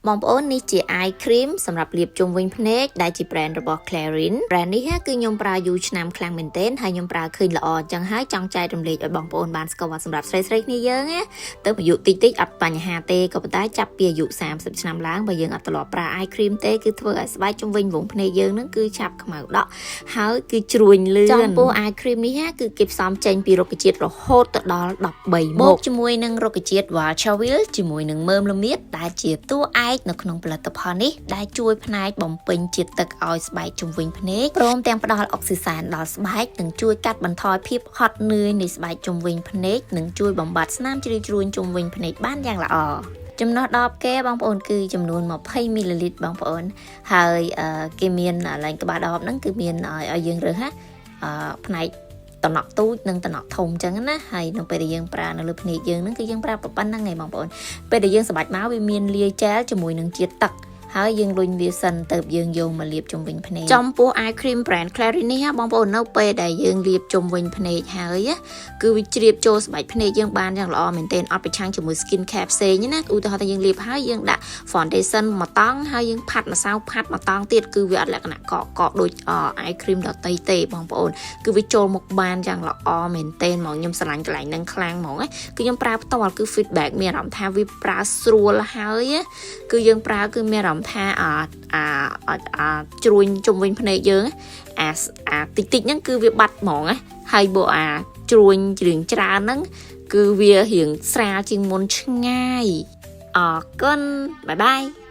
បងប្អូននេះជា eye cream សម្រាប់លាបជុំវិញភ្នែកដែលជា brand របស់ Clarins brand នេះគឺខ្ញុំប្រើយូរឆ្នាំខ្លាំងមែនទែនហើយខ្ញុំប្រើឃើញល្អអញ្ចឹងហើយចង់ចែករំលែកឲ្យបងប្អូនបានស្គាល់សម្រាប់ស្រីស្រីគ្នាយើងណាទៅអាយុតិចតិចអត់បញ្ហាទេក៏ប៉ុន្តែចាប់ពីអាយុ30ឆ្នាំឡើងបើយើងអត់ធ្លាប់ប្រើ eye cream ទេគឺធ្វើឲ្យស្បែកជុំវិញវងភ្នែកយើងនឹងគឺឆាប់ខ្មៅដក់ហើយគឺជ្រួញលឿនចំពោះ eye cream នេះគឺគេផ្សំចេញពីរុក្ខជាតិរហូតទៅដល់13មុខជាមួយនឹងរុក្ខជាតិ Vachawil ជាមួយនឹងមើមល្មៀតដែលជាតួឯកនៅក្នុងផលិតផលនេះដែលជួយផ្នែកបំពេញជាតិទឹកឲ្យស្បែកជុំវិញភ្នែកព្រមទាំងផ្ដល់អុកស៊ីសែនដល់ស្បែកនិងជួយកាត់បន្ថយភាពហត់នឿយនៃស្បែកជុំវិញភ្នែកនិងជួយបំបត្តិស្នាមជ្រីវជ្រួញជុំវិញភ្នែកបានយ៉ាងល្អចំណុះដបគេបងប្អូនគឺចំនួន20មីលីលីត្របងប្អូនហើយគេមានឡើងក្បាលដបហ្នឹងគឺមានឲ្យយើងរើសណាផ្នែកតំណក់ទូចនិងតំណក់ធំអញ្ចឹងណាហើយនៅពេលដែលយើងប្រើនៅលើភ្នែកយើងហ្នឹងគឺយើងប្រើប៉ុណ្្នឹងឯងបងប្អូនពេលដែលយើងស្បាច់មកវាមានលាយចែលជាមួយនឹងជាតិទឹកហើយយើងលុញវាសិនទៅយើងយកមកលាបជុំវិញភ្នែកចំពោះ eye cream brand Clarins នេះបងប្អូននៅពេលដែលយើងលាបជុំវិញភ្នែកហើយគឺវាជ្រាបចូលស្បែកភ្នែកយើងបានយ៉ាងល្អមែនទែនអត់ប្រឆាំងជាមួយ skin care ផ្សេងណាឧទាហរណ៍ថាយើងលាបហើយយើងដាក់ foundation មួយតង់ហើយយើងផាត់ម្សៅផាត់មួយតង់ទៀតគឺវាអត់លក្ខណៈកកកដូច eye cream ដទៃទេបងប្អូនគឺវាចូលមកបានយ៉ាងល្អមែនទែនហ្មងខ្ញុំស្រឡាញ់កន្លែងហ្នឹងខ្លាំងហ្មងគឺខ្ញុំប្រើផ្ទាល់គឺ feedback មានអារម្មណ៍ថាវាប្រើស្រួលហើយគឺយើងប្រើគឺមានអារម្មណ៍ថាអាអាអាជ្រួញជុំវិញភ្នែកយើងអាអាតិចតិចហ្នឹងគឺវាបាត់ហ្មងណាហើយបើអាជ្រួញជ្រៀងច្រើនហ្នឹងគឺវារៀងស្រាលជាងមុនឆ្ងាយអរគុណ bye bye.